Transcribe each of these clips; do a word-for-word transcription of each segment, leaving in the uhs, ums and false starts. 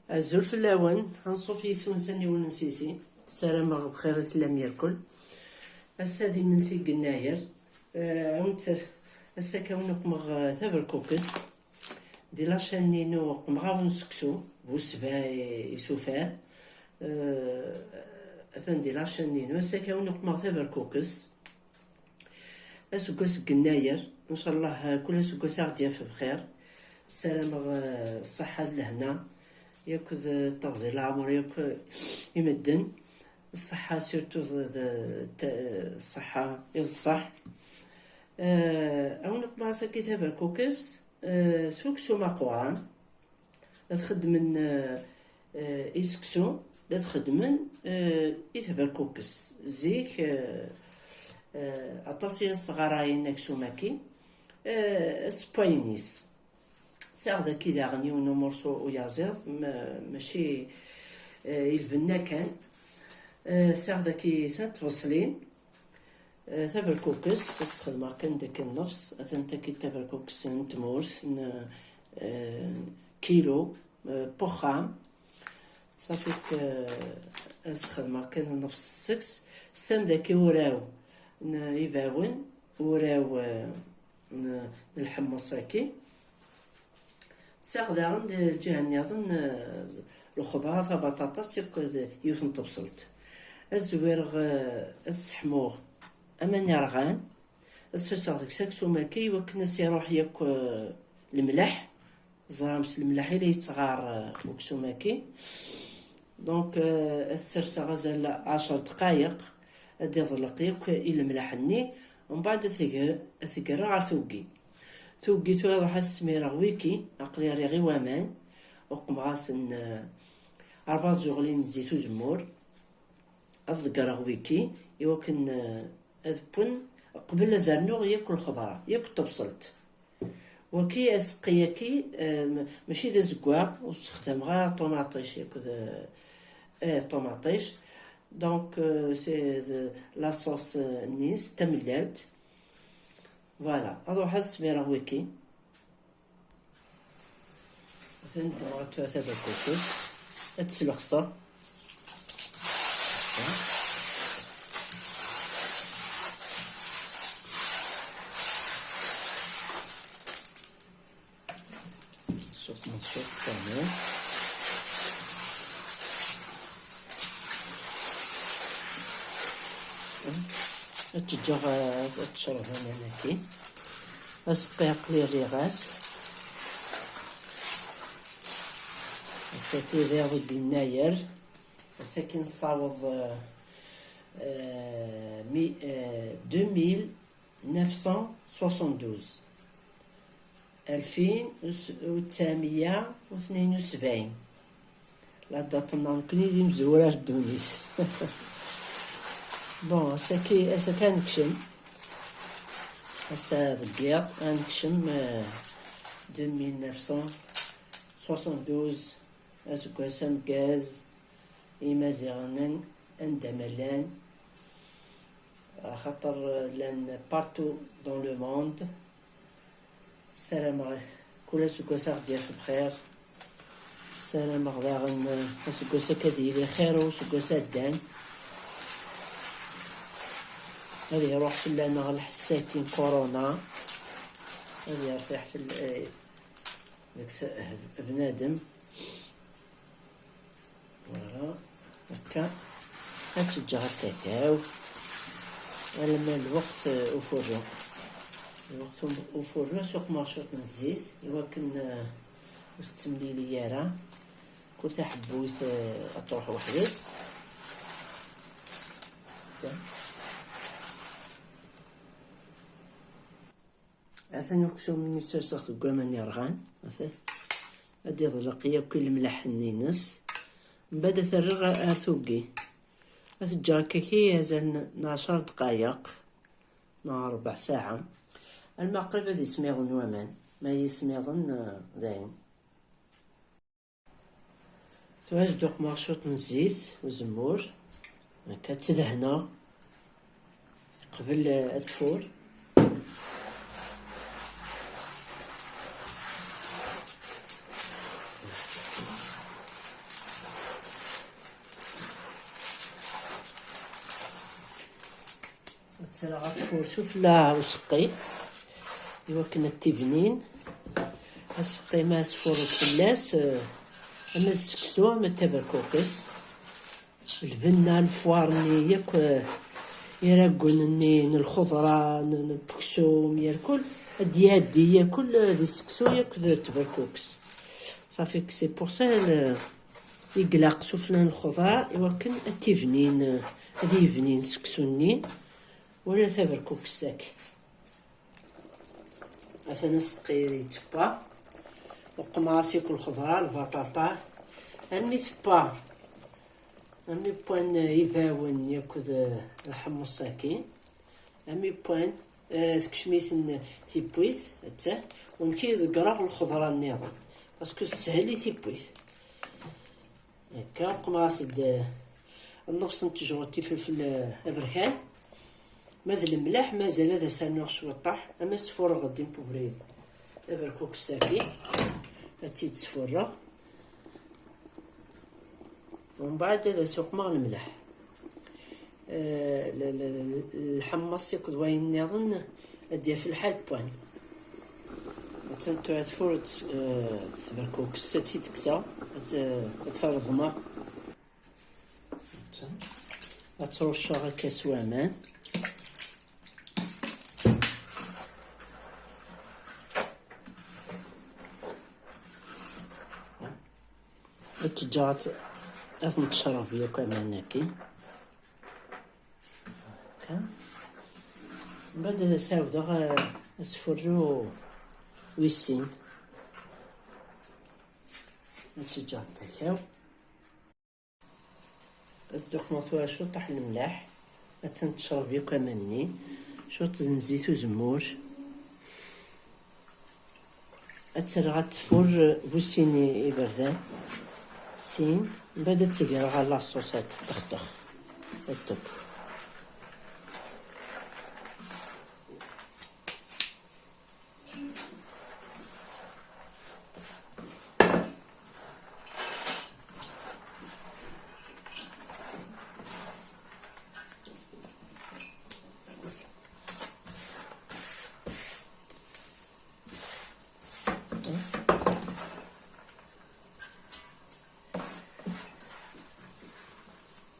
Azul fell-awen, anṣuf yis-wen s aniwel n Sisi. Ssarameɣ bxir i tellam yerkul. Ass-a d imensi n Yennayer. Eh, awen-tt-, ass-a kan uqmeɣ, eh, taberkukes. Di la chaîne-inu uqmeɣ-awen seksu, bu sebɛa isufar. Eh, atan di la chaîne-inu, ass-a kan uqmeɣ taberkukes. Aseggas n Yennayer, ncallah, eh, kul aseggas a ɣ-d-yaf bxir. Ssarameɣ, eh, ṣṣeḥḥa d lehna, yakk d, eh, teɣzi n leɛmer, yakk, eh, i medden. Ṣṣeḥḥa, surtout d, d, d, ṣṣeḥḥa i d ṣṣeḥ. Eh, awen uqmeɣ ass-agi taberkukes, eh, s uksum aquran. Ad xeddmen, eh, eh, i seksu, la txeddmen, eh, i tberkukes. Zik, eh, eh, aṭas i as-ɣarayen aksum-agi, eh, s wayen-is. Sɛiɣ daki daɣen yiwen umurṣu uyaziḍ, ma-, mačči, eh, i lbenna kan. Eh, sɛiɣ daki snat tbeṣlin, eh, taberkukes, ad sxedmeɣ kan daki nnefs, atan taki taberkukes n tmurt, n, eh, kilo, eh, n uxxam. Safi k-, eh, ad sxedmeɣ kan nnefs seg-s. Ssam daki uraw n ibawen, uraw, eh, n, n lḥemmeṣ-agi. Sɛiɣ daɣen di lǧiha nniḍen, eh, lxeḍra, tabaṭaṭat, akked yiwet n tebṣelt. Ad zwireɣ, eh, ad sseḥmuɣ aman yerɣan, ad serseɣ deg-s aksum-agi, iwakken ad s-iruḥ yakk, eh, lemleḥ. Ẓram s lemleḥ i la yettɣar, eh, uksum-agi. Donc, eh, ad t-serseɣ azal ɛecr dqayeq, ad d-iḍleq yakk i lemleḥ-nni, mbeɛd ad t-ger-, ad t-gerreɣ ɣer tuggi. Tuggi tura ruḥ ad s-smireɣ wiki, aql-i rriɣ i waman, uqmeɣ-asen, eh, rebɛa tzuɣlin n zzit uzemmur, ad ḍeggreɣ wiki, iwakken, eh, ad wwen, qbel ad rnuɣ yakk lxeḍra, yakk tebṣelt. Waki aseqqi-agi, eh, m-, mačči d azeggaɣ, ur ssexdameɣ ara ṭumaṭic akked, eh, eh, ṭumaṭic. Donc, eh, c'est, eh, la sauce, eh, nni-s d tamellalt. Voilà, ad ruḥeɣ ad smireɣ wiki. Atan ddmeɣ tura taberkukes, ad tt-slexseɣ. Suq meṛṣuq kan. Ad tt-ǧǧeɣ, eh, ad tecreḍ aman-agi. Aseqqi aql-i rriɣ-as. Ass-agi d iḍ n yennayer. Ass-agi nessaweḍ, eh, eh, mi-, eh, deux mille neuf cent soixante-douze. Alfin u tesɛemya u tnin u sebɛin. La date-nneɣ nekkni d imezwura ar ddunit. Bon, ass-agi, ass-agi ad nekcem. Ass-a deg yiḍ, ad nekcem, eh, deux mille neuf cent soixante-douze, aseggas ameggaz i Imaziɣen anda ma llan, axaṭer llan partout dans le monde. Ssarameɣ kul aseggas ad ɣ-d-yaf bxir. Ssarameɣ daɣen, eh, aseggas akka ad yili xir useggas addan. Ad iruḥ fell-aneɣ lḥess-agi n corona. Ad yertiḥ fell-, eh, deg-s, eh, bnadem. Voilà, akka. Ad tt-ǧǧeɣ ad takaw alamma lweqt, eh, ufurru. Lweqt u-, ufurru, suqmeɣ cwiṭ n zzit iwakken, eh, ur tettemlili ara. Kul taḥebbuyt, eh, ad truḥ weḥd-s. Akka. Atan uksum-nni serseɣ-t deg waman yerɣan. Atan. Ad iḍleq yakk i lemleḥ-nni-ines. Mbeɛd ad t-rreɣ ar, ar tuggi. Ad t-ǧǧeɣ akka-ki azal n, n ɛecr dqayeq, neɣ rbeɛ saɛa. Alma qrib ad ismiḍen waman. Ma yismiḍen, eh, dayen. Tura ad d-uqmeɣ cwiṭ n zzit uzemmur, akka ad tt-dehneɣ qbel ad tfur. Ttreɣ ad tfur sufella useqqi iwakken ad tibnin. Aseqqi ma sfureḍ fell-as, eh, ama d seksu ama d taberkukes. Lbenna, lefwar-nni yakk, eh, iraggen-nni n lxeḍra, n, n uksum, yerkul ad d-iɛeddi yakk, eh, di seksu yakk d tberkukes. Safi, c'est pour ça, eh, i ilaq sufella n lxeḍra iwakken ad tibnin, eh, ad yibnin seksu-nni wala taberkukest-agi. Atan aseqqi yettewwa. Uqmeɣ-as yakk lxeḍra, lbaṭaṭa, armi tewwa, armi wwan ibawen yakk d lḥemmeṣ-agi, armi wwan, eh, tekcem-iten tiwwit, atta, wamek i ḍeggreɣ lxeḍra nniḍen, parce que teshel i tiwwit. Akka, qmeɣ-as-d, eh, nnefṣ n tejɣut ifelfel, eh, aberkan. Ma d lemleḥ, mazal ad as-rnuɣ cwiṭṭaḥ, ama sfureɣ-d impubriyen. Taberkukest-agi, ad tt-id-sfureɣ. Umbeɛd ad as-uqmeɣ lemleḥ. Eh, l-, l-, l-, lḥemmeṣ akked wayen nniḍen ad d-yaf lḥal wwan. Attan tura tfur-d, eh, tberkukest, ad tt-id-kkseɣ, ad tt-, ad tt-reḍmeɣ. Attan. Ad tt-rucceɣ akka s waman. Ad tt-ǧǧeɣ ad t-, ad ten-tecreb yakk aman-agi. Akka. Mbeɛd ad as-ɛawdeɣ, eh, asfurru wis sin. Ad tt-ǧǧeɣ d takaw. Ad s-d-uqmeɣ tura cwiṭṭaḥ n lemleḥ. Attan tecreb yakk aman-nni. Cwiṭ n zzit uzemmur. Ad tt-rreɣ ad tfur bu sin iberdan. Sin. Mbeɛd ad tt-greɣ ɣer laṣus ad teṭṭexṭex. Ad teww.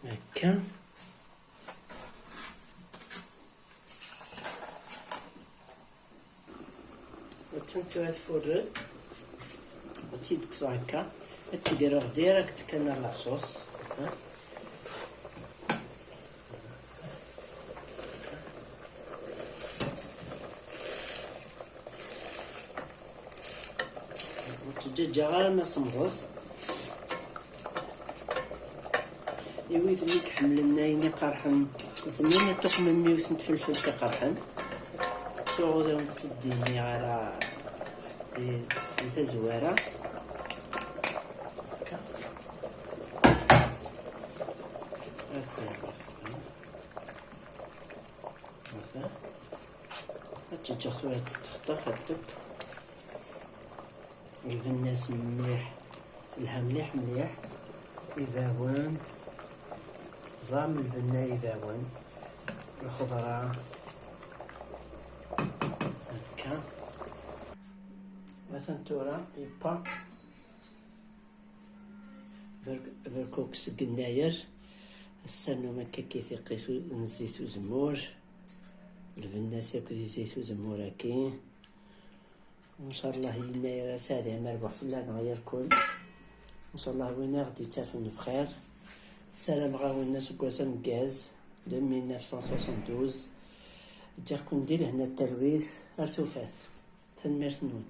Akka. Attan tura tfurred. Ad tt-id-kkseɣ akka. Ad tt-greɣ direct kan ar la sauce. Ur tt-ǧǧaǧǧaɣ ara ma semmḍet. I wid-nni iḥemmlen ayen iqerḥen, tzemrem ad tuqmem yiwet n tfelfelt iqerḥen. Ttuɣ ur awen-tt-id-nniɣ ara di, di tazwara. Akka. Ad tt-, Ad tt-ǧǧeɣ tura teṭṭexṭex, ad teww. Lbenna-s mliḥ, telha mliḥ mliḥ. Ibawen, ẓer lbenna ibawen, lxeḍra. Akka. Atan tura yewwa. Berk-, berkuk seg yennayer, ad s-ternum akka i tiqqit u-, n zzit uzemmur. Lbenna-s akk di zzit uzemmur-agi. Ncallah yennayer ass-a ad iɛmer rrbeḥ fell-aneɣ yerkul. Ncallah win i ɣ-d-yettafen bxir. Ssarameɣ-awen aseggas ameggaz, de mille neuf cent soixante-douze. Ǧǧiɣ-ken di lehna d talwit, ar tufat. Tanemmirt-nwen.